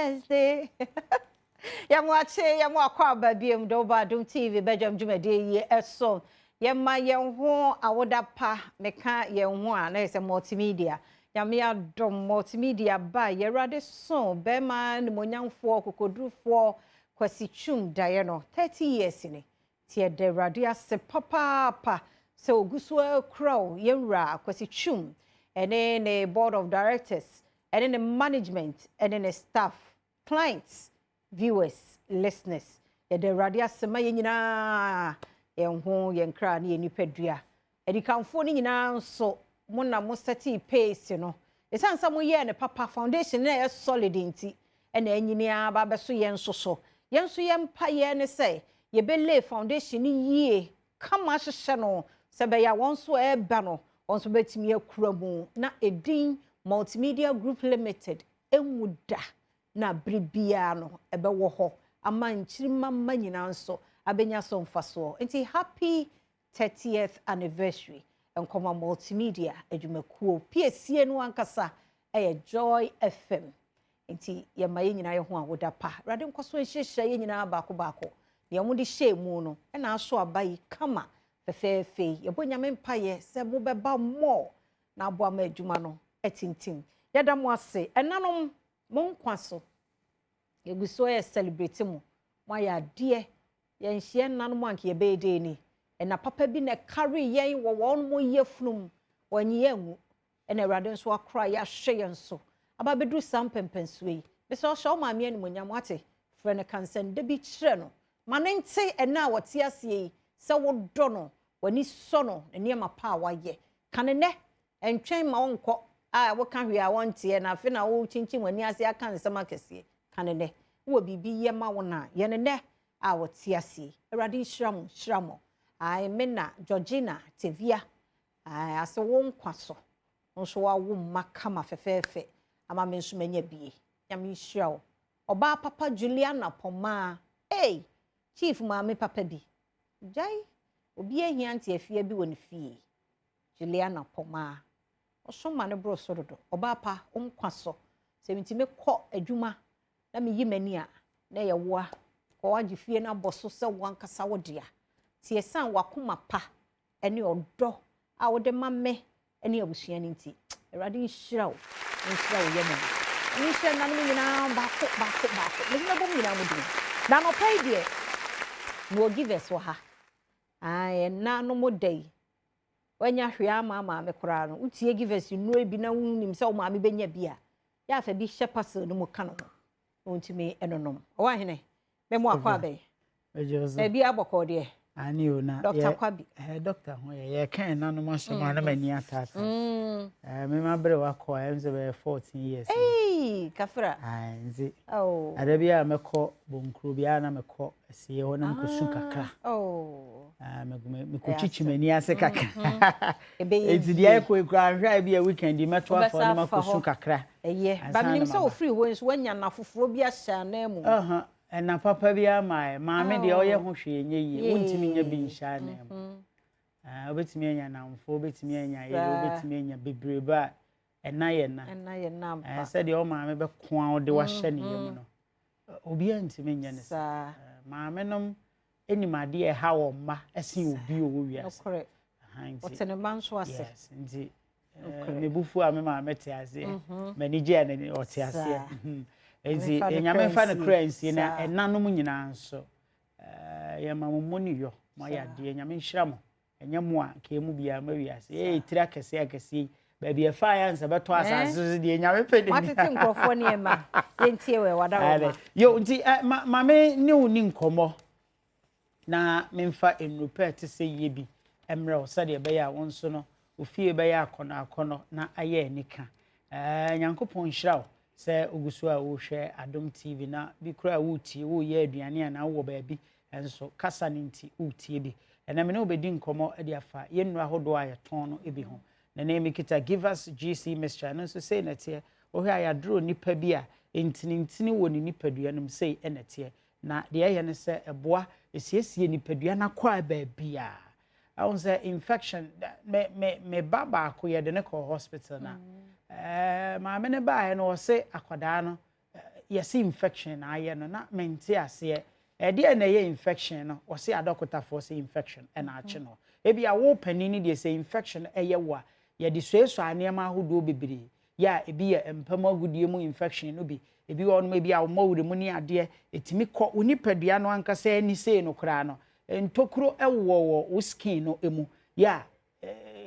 Birthday. Yɛmo akye, yɛmo akɔ aba biom de woba Adom TV badwam dwumadie yi ɛso. Yɛma yɛn ho awoda pa, meka yɛn ho a na yɛ sɛ Multimedia. Nyame adom Multimedia ba yɛwurade so bɛrima nimonyamfoɔ kokodurufoɔ Kwasi Twum daeɛ no 30 years ni. Nti yɛda Awurade ase papaapa sɛ ogu so akura wo yɛwura Kwasi Twum ɛne ne board of directors ɛne ne management ɛne ne staff, clients, viewers, listeners. Yɛda Awurade ase ma yɛn nyinaa yɛn ho yɛn kra ne yɛn nipadua. Adikanfoɔ no nyinaa nso mo na mo set pace no. Ɛsiane sɛ moyɛɛ ne papa foundation na ɛyɛ solid nti ɛna anyini aba abɛso yɛn nso so. Yɛn nso yɛn mpayɛ ne sɛ yɛbɛlay foundation no yie kama ahyehyɛ no sɛ bɛyɛ a wɔn nso ɛreba no wɔn nso bɛtumi akura mu na edin Multimedia Group Limited emu da na bere biara no ɛbɛwɔ hɔ ama nkyirima mma nyinaa nso abɛnya so mfasoɔ. Nti happy 30th anniversary nkɔma Multimedia adwumakuo piesie no ankasa ɛyɛ Joy FM. Nti yɛma yɛn nyinaa yɛ ho awoda pa. Awurade nkɔ so nhyehyɛ yɛn nyinaa baako baako. Deɛ wɔde hyɛɛ mu no ɛna aso aba yi kama fɛfɛɛfɛ yi. Yɛbɔ Nyame mpayɛ sɛ mobɛba mmɔɔ na aboa ma adwuma no atintim. Yɛda mo ase. Ɛnanom mo nkwa so. Yɛgu so yɛ celebrate mo. Mo ayɛ adeɛ. Yɛnhyia nnanom anka yɛbɛyɛ dɛ ni. Ɛna papa bi na ɛkare yɛn wɔ wɔn mo yɛfunum. Wɔnyi yɛn ngu. Ɛna Awurade nso akora yɛahwɛ yɛn so. Aba bɛduru saa mpɛmpɛnsoɔ yi. Mesɛ ɔhyɛ wo maame animuonyam wate. Frɛ no kansɛnda bi kyerɛ no. Ma ne nte ɛna a wɔte aseɛ yi sɛ wodɔ no, w'ani sɔ no, ne nneɛma pa a wayɛ. Ka ne nnɛ, ɛntwɛn ma wonkɔ a woka hwee a wɔnteɛ na afei na wokyinkyim w'ani ase aka nsɛm akɛseɛ. Ka ne nnɛ. Wowɔ biribi yɛ ma wo no a, yɛ ne nnɛ a wɔte aseɛ yi. Awurade nhyira mo, nhyira mo. Ae, me na Georgina Tevia. Ae, ase wo nkwa so. Nso wawo mma kama fɛfɛɛfɛ ama me nso manya bie. Nyame nhyira wo. Ɔbaa papa Juliana Pɔmaa. Ei, chief maame papa bi. Gyae, obi ahia nte afia bi wɔ ne fie. Juliana Pɔmaa. Ɔso ma ne boro so dodo. Ɔbaa pa, wo nkwa so. Sɛ ntumi kɔ adwuma na meyi m'ani a, na ɛyɛ woa. Kɔ wagye fie no abɔ so sɛ wo ankasa wo dea. Nti ɛsiane w'akoma pa ne ɔdɔ a wode ma me ne abusua no nti, Awurade nhyira wo. Nhyira wo yɛ mu. Nhyira nnanom nyinaa baako baako baako. Mede mɛbɔ mu nyinaa mu din. Na anɔpa yi deɛ, mewɔ givers wɔ ha. Ae, ɛnanom da yi. Wanya hwee ama maame koraa no. Wotie givers nnuro bi na wonim sɛ wo maame bɛnya bi a, yɛ afa bi hyɛ parcel no mu ka no ho. Na wɔntumi ɛnonom. Ɔwɔ ahene, mɛmo akɔ abɛn. Baabi abɔkɔ deɛ. Ani o na. Dr. Kwabi. Doctor ho yɛ yɛ kan nanom asɛm a na m'ani ataata. Me ma bere wakɔ a ɛm sɛ bɛyɛ 14 years. Hey, kafra. Ai nti. Oh. Ada bi a mɛkɔ bonkuro bi a na mɛkɔ asie hɔ na mekɔsu kakra. Oh. Ah, mekɔkyikyi m'ani ase kakra. Enti deɛ ɛkɔ ekura ahwɛ a bi a weekend yi mɛto afɔ na makɔsu kakra. Ɛyɛ. Ba menim sɛ ofiri hɔ nso wanya na foforɔ bi ahyɛ anan mu. Ɛna papa bi ama ɛ. Maame deɛ ɔyɛ ho hwee nyɛ yie. Wontumi nya bi nhyɛ anan mu. Wobɛtumi anya namfo, wobɛtumi anya yere, wobɛtumi anya bebrebe a ɛna yɛ na. Ɛna yɛ na mpa. Sɛdeɛ wo maame bɛko a wode wahyɛ ne yam no, obiara ntumi nyɛ ne saa. Maame nom anim adeɛ ɛha wɔn mma ɛsen obi a ɔwɔ wiase. Nokorɛ. Ɔte ne mma nso ase. Yes, nti me bufu a me maame te aseɛ. M'ani gye a ɔte aseɛ. Nti Nyame mfa ne kra nsie na ɛnanom nyinaa nso yɛma mo mmɔ ne yɔ mo ayɛ adeɛ. Nyame nhyira mo. Ɛnyɛ mo a nka emu biara ma wiase. Yɛyɛ tiri akɛseɛ akɛseɛ yi. Baabi ɛfa yɛ ansa bɛtɔ asase so deɛ Nyame pɛ de. Watete nkurɔfoɔ nneɛma. Yɛntie wɔ wada wɔ ma. Yo nti ma me ne wo ni nkɔmmɔ na memfa nnuro pɛ te sɛ yie bi mmerɛ wo sɛdeɛ ɛbɛyɛ a wo nso no ofie bɛyɛ akɔnɔ akɔnɔ na ayɛ anika. Nyankopɔn nhyira wo sɛ ogu so a wohwɛ Adom TV na bi koraa wotie woyɛ aduane anaa wowɔ baabi nso kasa no nti wotie bi. Ɛnɛ me ne wobɛdi nkɔmmɔ de afa yɛn nnuro ahodoɔ a yɛtɔn no bi ho. Na ne mekita Givers GC mixture no nso sei na ɛteɛ. Wohwɛ a yɛadoro nipa bi a ntinintini wɔ ne nipadua no mu sei na ɛteɛ. Na deɛ ɛyɛ ne sɛ ɛboa esiesie nipadua no akɔ a baabi a. Ahun sɛ infection me ba baako yɛde ne kɔ hospital na maame ne baeɛ no ɔse akwadaa no Yɛse infection na ayɛ no na mente aseɛ. Ɛdeɛn na ɛyɛ infection no? Wɔse adɔkotafoɔ sɛ infection na akye no. Ebia wo panin no deɛ sɛ infection yɛ wo a, yɛde suasua nneɛma ahodoɔ bebree. Yɛ a ebi yɛ mpa mu agodie mu infection no bi. Ebi wɔ hɔnom ebia wo mmɔwerɛ mu ne adeɛ, ɛtumi kɔ wo nipadua no ankasa ani sei no koraa no, ntokuro wowɔ wɔ wo skin no mu. Yɛ a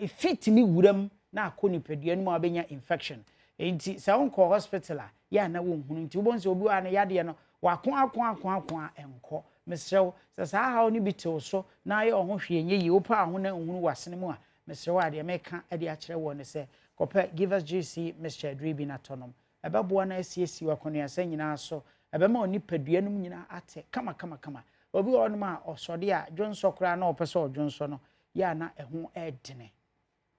Efi tumi wura mu na akɔ nipadua no mu a wobɛnya infection. Enti sɛ wonkɔɔ hospital a, yɛ a na wonhunu. Nti wobɛhu sɛ obi wɔ ha no yadeɛ no, wako ako ako ako a ɛnkɔ. Mesrɛ wo, sɛ saa haw no bi te wo so na ayɛ wo ho hwee nyɛ yie, wopɛ a ho na nhunu w'asene mu a, mesrɛ wo a deɛ meka de akyerɛ woɔ ne sɛ, kɔpɛ Givers GC mixture aduro yi bi na tɔ nom. Ɛbɛboa na asiesie w'akɔneasa nyinaa so. Ɛbɛma wo nipadua no mu nyinaa ate kama kama kama. Obi wɔ hɔnom a ɔsɔde a, dwonsɔ koraa na ɔpɛ sɛ ɔdwonsɔ no, yɛ a na ɛho redene.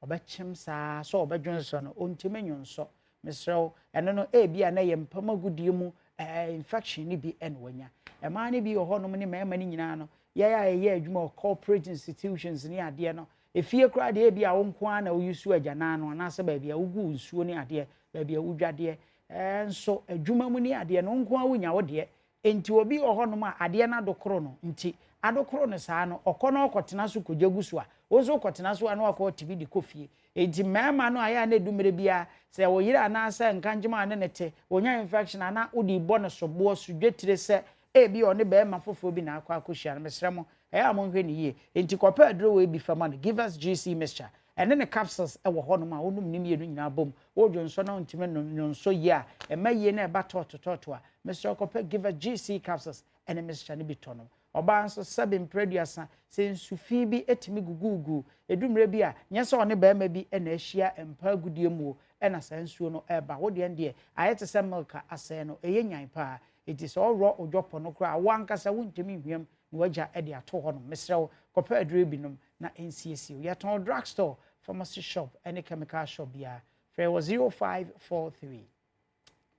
Ɔbɛkyem saa ara sɛ ɔbɛdwonsɔ no, ɔntumi nnwonsɔ. Mesrɛ wo, ɛno no ebia na ɛyɛ mpam agodie mu eh, infection no bi na wanya. Mmaa no bi wɔ hɔnom ne mmarima no nyinaa no, yɛn a yɛyɛ adwuma wɔ corporate institutions ne adeɛ no, efie koraa deɛ ebia wo nko ara na woyi so agyanan no anaasɛ baabi a wogu nsuo ne adeɛ, baabi a wodwadeɛ. Eh, nso adwuma mu ne adeɛ no, wo nko ara wonya wo deɛ. Enti obi wɔ hɔnom a adeɛ no adokoro no nti, adokoro no saa no, ɔkɔ na ɔkɔtena so kɔgya gu so a, wo nso wokɔtena so a na wakɔ ɔte bi de kɔ fie. Enti mmarima no a ɛyɛ a na ɛdu mmerɛ biara, sɛ wo yere anaasɛ nkankyema a ɔne no te, ɔnya infection a na wode rebɔ no soboɔ, sodwetire sɛ ebia ɔne barima foforɔ bi na akɔ akɔhyia no, mesrɛ mo, ɛyɛ a monhwɛ no yie. Enti kɔpɛ aduro wei bi fa ma no, Givers GC Mixture. Ɛne ne capsules wɔ hɔnom a wonom ne mmienu nyinaa bom. Wodwonsɔ na wontumi nnom nwonsɔ yie a, ɛma yie na ɛba tɔɔto tɔɔto a, mesrɛ wo kɔpɛ Giva GC capsules ne mixture no bi tɔ nom. Ɔbaa nso, sɛbe mprɛ aduasa, sɛ nsu fi bi tumi guguugu, ɛdu mmerɛ bi a, nyɛ sɛ ɔne barima bi na ahyia mpa agudeɛ mu o, ɛna saa nsuo no reba. Wo deɛ no deɛ, ayɛ te sɛ milk a asɛe no, ɛyɛ nyan paa. Enti sɛ ɔworɔ wo dwɔpɔ no koraa a, wo ankasa wontumi nhwiam na w'agya de ato hɔnom. Mesrɛ wo, kɔpɛ aduro yi bi nom na ɛnsiesie wo. Yɛtɔn wɔ drug store, pharmacy shop ne chemical shop biara. Frɛ wɔ 0543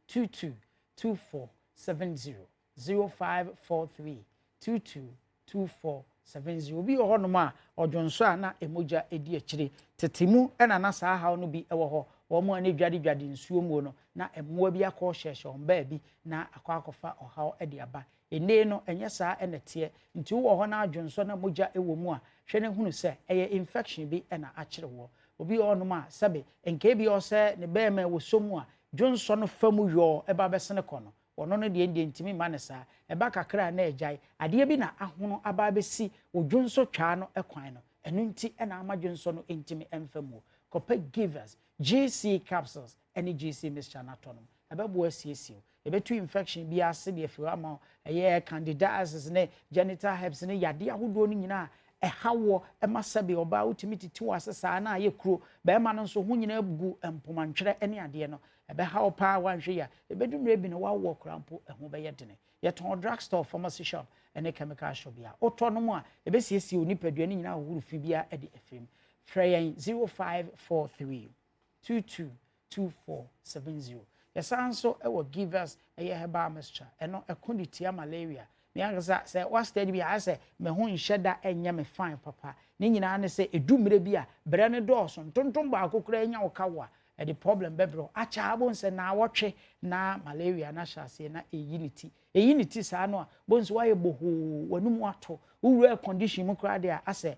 22 2470, 0543 22 2470. Obi wɔ hɔnom a ɔdwonsɔ a na mogya di akyire. Tete mu na na saa haw no bi wɔ hɔ. Wɔn a na dwadedwade nsuo mu no, na mmoa bi akɔhyɛhyɛ wɔn baabi na akɔ akɔfa ɔhaw de aba. Nnee no, ɛnyɛ saa na ɛteɛ. Nti wowɔ hɔ na adwonsɔ na mogya wɔ mu a, hwɛ na hunu sɛ ɛyɛ infection bi na akyere woɔ. Obi wɔ hɔnom a, sɛbe, nka ebia ɔsɛ ne bɛɛma a ɛwɔ mu a, dwonsɔ no fa mu yɔɔ ba bɛsene kɔ no, ɔno no deɛ ɛndeɛ ntumi mma no saa. Ɛba kakra a na agyae. Adeɛ bi na ahono aba abɛsi wo dwonsɔ twaa no kwan no, ɛno nti na ama dwonsɔ no ntumi mfa mu. Kɔpɛ Givers, GC capsules ne GC mixture no atɔ nom. Ɛbɛboa asiesie wo. Yɛbɛtu infection biara ase de afiri hɔ ama wo. Ɛyɛ candidiasis ne genital herpes ne yadeɛ ahodoɔ no nyinaa a ɛha woɔ ɛma sɛbe ɔbaa wotumi tete wo ase saa na ayɛ kuro. Barima no nso ho nyinaa gu mpomantwerɛ ne adeɛ no. Ɛbɛha wo paa woanhwɛ yie a. Ɛbɛdu mmerɛ bi no woawoɔ koraa mpo ɛho bɛyɛ dene. Yɛtɔn drug store, pharmacy shop ne chemical shop biara. Wotɔ nom a ɛbɛsiesie wo nipadua no nyinaa ahohoro fi biara de afiri mu. Frɛ yɛn 0543 22 2470. Yɛsan nso wɔ Givers ɛyɛ herbal mixture, ɛno ɛko de tia malaria. Me ankasa sɛ wa study bi a ayɛ sɛ me ho nhyɛ da nyɛ me fine papa. Ne nyinaa ne sɛ ɛdu mmerɛ bi a brɛ no dɔɔso, ntontom baako koraa nya wo ka wo a, ɛde problem bɛbrɛ wo. Akyɛ a wobɛhu sɛ naawɔtwe na malaria no ahyɛ aseɛ na ɛyi ne ti. Ɛyi ne ti saa no a, wobɛhu sɛ woayɛ bohoo, w'anum ato, wowura air condition mu koraa deɛ a, asɛ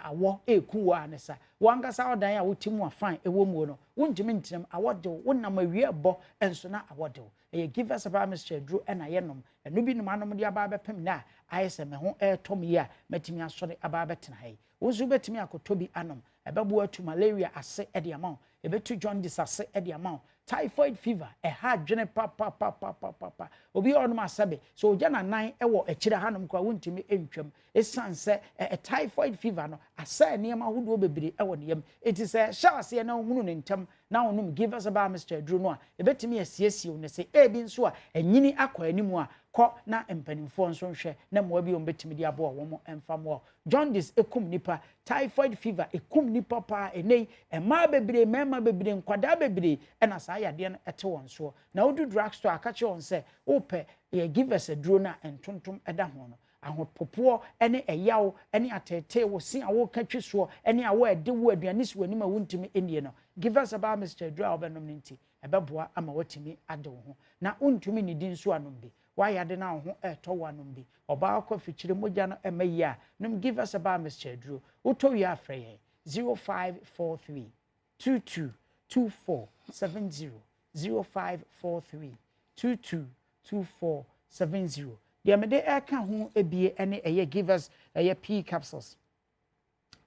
awɔ ɛreku wo ara ne sa. Wo ankasa ɔdan a wote mu a fan wɔ muo no, wontumi ntena mu, awɔ de wo, wonam awia ɛrebɔ nso na awɔ de wo. Ɛyɛ Givers Herbal Mixture aduro na yɛnom, ɛno bi nom anom de aba abɛpem nnɛ a ayɛ sɛ me ho retɔ me yi a matumi asɔre aba abɛtena ha yi. Wo nso wobɛtumi akɔtɔ bi anom. Ɛbɛboa atu malaria ase de ama wo. Ɛbɛtu jaundice ase de ama wo. Typhoid fever, ɛha adwene papapapapapa. Obi wɔ hɔnom a sɛbe, sɛ ɔgya n'anan wɔ akyire hanom koraa wontumi ntwam. Ɛsiane sɛ ɛ typhoid fever no asɛe nneɛma ahodoɔ bebree wɔ ne yam. Enti sɛ ɛhyɛ aseɛ na wohunu no ntɛm na wonom Givers Herbal Mixture aduro no a, ɛbɛtumi asiesie wo. Na sɛ ebi nso a anyini akɔ anim a, kɔ na mpanimfoɔ nso nhwɛ na mmoa bi a wɔbɛtumi de aboa wɔn mfa mmoa wo. Jaundice kum nnipa, typhoid fever kum nnipa paa. Ɛnnɛ yi, mmaa bebree, mmarima bebree, nkwadaa bebree na saa yadeɛ no te wɔn soɔ. Na wodu drug store a, ka kyerɛ wɔn sɛ wopɛ yɛ Givers aduro no a ntontom da ho no. Ahopopoɔ ne ɛyaw ne ateetee, wo se a woreka twi soɔ ne awɔ a ɛde wo aduane si w'anim a wontumi nnie no, Givers Herbal Mixture aduro a wobɛnom no nti, Ɛbɛboa ama woatumi ade wo ho. Na wontumi nnidi nso a, nom bi. Woayɛ ade na wo ho retɔ wo a, nom bi. Ɔbaa wokɔ afikyire, mogya no mma yie a, nom Givers Herbal Mixture aduro. Wotɔ wie a, frɛ yɛn 0543 22 24 70, 0543 22 24 70. Deɛ mede reka ho bie ne ɛyɛ Givers ɛyɛ pea capsules.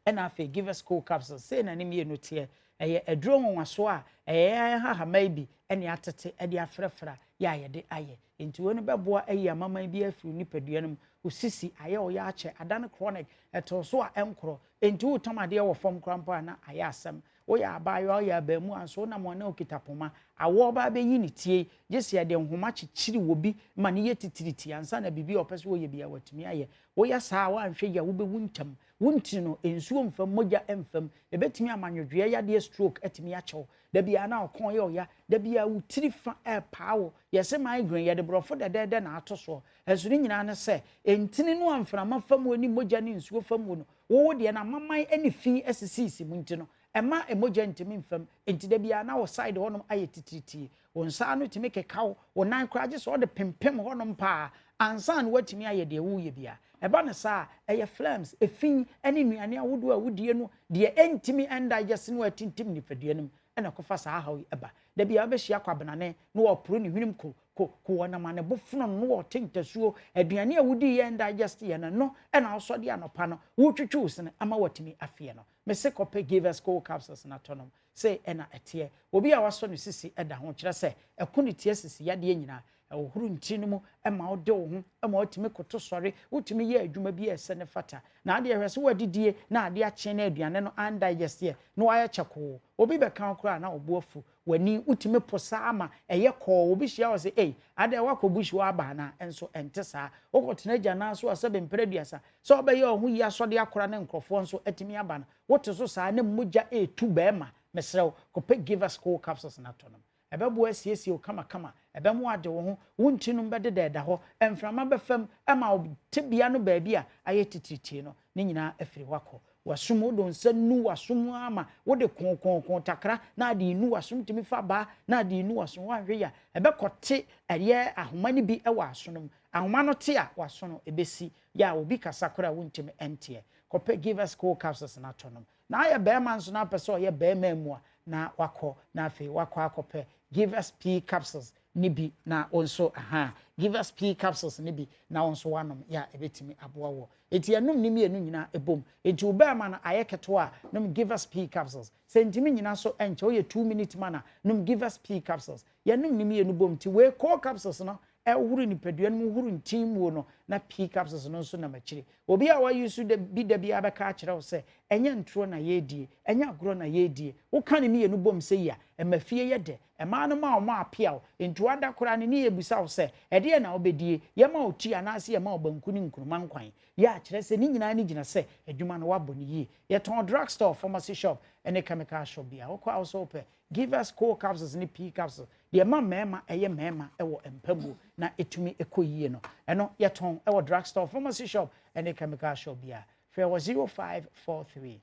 Ɛna afei Givers Cold Capsules, sei na ne mmienu teɛ. Ɛyɛ aduro nwonwasoɔ a ɛyɛ yɛn nhahamma yi bi ne atete de afrafra yɛ a yɛde ayɛ. Enti wei no bɛboa ayi amaman bi afiri wo nipadua no mu. Wo sisi ayɛ wo ya akyɛ, adane chronic, ɛtoo so a ɛnkorɔ. Enti woretam adeɛ wɔ fam koraa mpo a na ayɛ asɛm. Woyɛ abaayewa, woyɛ abaamuwa nso, wonam a na wokita poma. Awɔ ba bɛyi ne tie yi, gye sɛ yɛde nhoma kyekyere wɔ bi ma no yɛ titiritii ansa na biribi a ɔpɛ sɛ ɔyɛ biara watumi ayɛ. Woyɛ saa a, woanhwɛ yie a wobɛwu ntɛm. Wo ntini no, nsuo mfa mu, mogya mfa mu. Ɛbɛtumi ama nwodwoeɛ yadeɛ, stroke, atumi akyɛ wo. Da biara na wo kɔn yɛ wo ya, da biara wo tiri fa repaa wo. Yɛse migraine, yɛde borɔfo dɛdɛɛdɛ na ato soɔ. Nanso ne nyinaa ne sɛ, ntini no a mframa fa mu ne mogya ne nsuo fa mu no, wo wo deɛ no amaman ne fi asisiisi mu nti no, ɛmma mogya ntumi mfa mu. Enti da biara na wo side hɔnom ayɛ titiritii. Wo nsa ano tumi keka wo, wo nan koraa gye sɛ wɔde pempem hɔnom paa ansa na woatumi ayɛ deɛ woreyɛ biara. Ɛba no saa a, ɛyɛ phlegms, efi, ne nnuane ahodoɔ a wodie no deɛ ɛntumi ndigest no a atintim nipadua no mu na ɛkɔfa saa haw yi ba. Da biara wobɛhyia kwabenane na ɔreporo ne hwenem ko ko ko, ɔnam a ne bo fono no na ɔrete ntasuo. Aduane a wodiiɛ ndigest yɛ no, ɛno na wosɔ de anɔpa no woretwitwi wo sene ama woatumi afeɛ no. Mese kɔpɛ Givers Cold Capsules na tɔ nom. Sei na ɛteɛ. Obi a wasɔ ne sisi da ho, kyerɛ sɛ, ɛko ne tia sisi yadeɛ nyinaa. Ɛhohoro ntini no mu ma wode wo ho ma wotumi koto sɔre, wotumi yɛ adwuma bi a ɛsɛ ne fata. Na adeɛ hwɛ sɛ woadidie na adeɛ akye na aduane no andigest ɛ, na woayɛ kyɛkoo. Obi bɛka wo koraa na wo bo afu. W'ani, wotumi po saa ma ɛyɛ kɔɔ. Obi hyia wo sɛ, ei, adɛn woakɔ bush hɔ aba anaa? Nso ɛnte saa. Wokɔtena agyannan so a sɛbe mprɛ aduasa, sɛ wobɛyɛ wo ho yie asɔde akora ne nkorɔfoɔ nso atumi aba no, wote so saa na mogya retu barima, mesrɛ wo, kɔpɛ Givers Cold Capsules na tɔ nom. Ɛbɛboa asiesie wo kamakama, ɛbɛma woade wo ho, wo ntinom bɛdeda ɛda hɔ, mframa bɛfa mu ma wo tebea no baabi a ayɛ titiritii no, ne nyinaa afiri hɔ akɔ. W'asom, wode wo nsa nu w'asom ara ma wode kookookoo takra na ade renu w'asom tumi fa baa na ade renu w'asom, woanhwɛ yie a, ɛbɛkɔte ɛyɛ ahoma no bi wɔ aso no mu. Ahoma no te a, w'aso no, ɛbɛsi. Yɛ a obi kasa koraa a wontumi nteɛ. Kɔpɛ Givers Cold Capsules na tɔ nom. Na ayɛ barima nso na apɛ sɛ ɔyɛ barima mua na wakɔ na afei wakɔ akɔpɛ Givers Pea Capsules no bi na wo nso ahaa Givers Pea Capsules no bi na wo nso wanom yɛ a ɛbɛtumi aboa woɔ. Enti yɛnom ne mmienu nyinaa ɛbom. Enti wo barima no ayɛ ketewa a, nom Givers Pea Capsules. Sɛ ntumi nyina so ɛnkyɛ, woyɛ 2 minute man a, nom Givers Pea Capsules. Yɛnom ne mmienu bom nti wei Cold Capsules no ɛhohoro nipadua no mu horo ntin muo no na pea capsules no nso nam akyire. Obi a wayi so da bi da biara bɛka akyerɛ wo sɛ ɛnyɛ ntorɔ na yɛredie, ɛnyɛ agorɔ na yɛredie. Woka ne mmienu bom sɛ yi a, ɛma fie yɛ dɛ. Mmaa no ma wɔn apeaw. Nti wada koraa no ne yɛbisa wo sɛ, ɛdeɛn na wobɛdie? Yɛma wo tea anaasɛ yɛma wo banku ne nkruma nkwan? Yɛ a kyerɛ sɛ ne nyinaa ani gyina sɛ adwuma no woabɔ no yie. Yɛtɔn drug store, pharmacy shop ne chemical shop biara. Wokɔ a wo sɛ wopɛ Givers Cold Capsules ne Pea Capsules deɛ ɛma mmarima ɛyɛ mmarima wɔ mpa mu na ɛtumi kɔ yie no, ɛno yɛtɔn wɔ drug store, pharmacy shop ne chemical shop biara. Frɛ wɔ 0543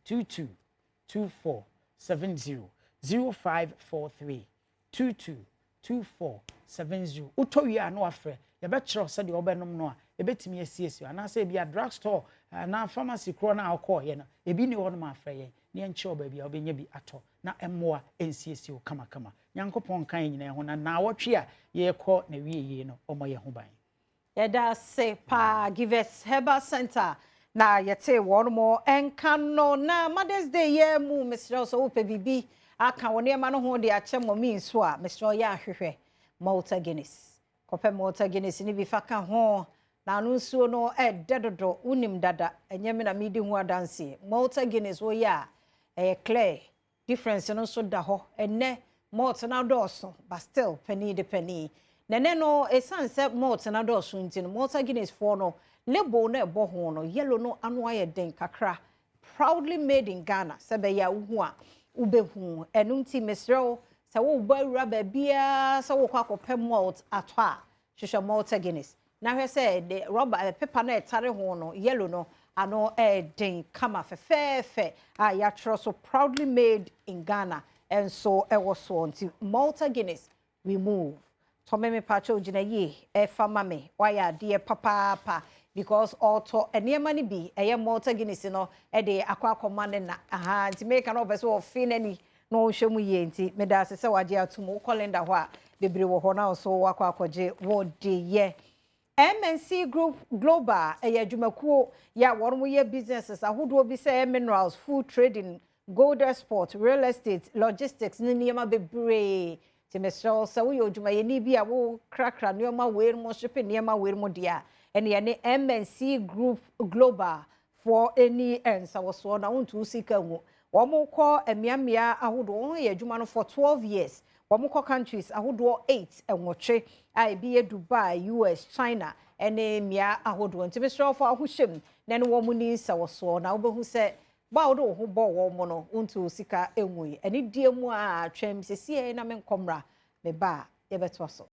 22 24 70, 0543 22 24 70. Wotɔ wie a na wafrɛ, yɛbɛkyerɛ wo sɛdeɛ wobɛnom no a ɛbɛtumi asiesie, anaasɛ ebi a drug store anaa pharmacy korɔ no a wokɔɔyɛ no ebi ni hɔ nom afrɛ yɛn na yɛnkyerɛ wo baabi a wobɛnya bi atɔ na mmoa nsiesie wo kamakama. Nyankopɔn nka yɛn nyinaa ho na naawɔtwe a yɛrekɔ na wie yie no, ɔmmɔ yɛn ho ban. Yɛda ase paa, Givers Herbal Center na yɛte wɔn mo nka no. Na Mothers Day yɛ mu, mesrɛ wo sɛ wopɛ biribi aka wɔ nneɛma no ho de akyɛ mɔmi nso a, mesrɛ wo, yɛ ahwehwɛ Malta Guinness. Kɔpɛ Malta Guinness ne bi fa ka ho na ano nsuo no ɛdɛ dodo. Wonim dada, ɛnyɛ me na medi ho adanseɛ. Malta Guinness woyɛ a ɛyɛ clear difference no nso da hɔ. Ɛnɛ malt no adɔɔso, but still panin de panin. Nɛnɛ no, ɛsiane sɛ malt no adɔɔso nti no, Malta Guinness foɔ no label no ɛbɔ ho no, yellow no ano ayɛ den kakra, "Proudly made in Ghana", sɛ bɛyɛ a wohu a wobɛhu. Ɛno nti mesrɛ wo sɛ wobɔ awura baabiara sɛ wokɔ akɔpɛ malt atɔ a, hwehwɛ Malta Guinness na hwɛ sɛ de rɔba pepa no ɛtare ho no, yellow no ano ɛɛden kama fɛfɛɛfɛ a yɛatwerɛ so "Proudly made in Ghana". nso ɛwɔ soɔ. Nti Malta Guinness, we move. Tɔmɛ mepakyɛw, gyina yie ɛfa ma me, wayɛ adeɛ papaapa because ɔtɔ nneɛma no bi, ɛyɛ Malta Guinness no, ɛde akɔ akɔma ne na aha. Nti meka na ɔpɛ sɛ ɔfe n'ani na ɔnhwɛ mu yie. Nti meda ase sɛ wagye ato mu. Wokɔ Linda hɔ a, bebree wɔ hɔ na ɔso wakɔ akɔgye wɔde yɛ. MNC Group Global ɛyɛ adwumakuo yɛ a wɔn yɛ businesses ahodoɔ bi sɛ minerals, food trading, gold export, real estate, logistics ne nneɛma bebree. Nti mesrɛ wo sɛ woyɛ odwumayɛni bi a wokrakra nneɛma wei mu, shipping nneɛma wei mu deɛ a, ɛne yɛne MNC Group Global foɔ ani nsawɔsoɔ na wontu sika ngu. Wɔn kɔ mmeammea ahodoɔ, wɔn yɛ adwuma no for 12 years. Wɔn kɔ countries ahodoɔ 8, 8 a ebi yɛ Dubai, US, China ɛne mmea ahodoɔ. Nti mesrɛ wo, fa ahohyɛm na ɛne wɔn ni nsawɔsoɔ na wobɛhu sɛ bɔ a wode wo ho bɔ wɔn mo no, wontu sika ngu yi. Ɛne die mu a twɛm sɛsie na menkɔmmra meba a yɛbɛtoa so.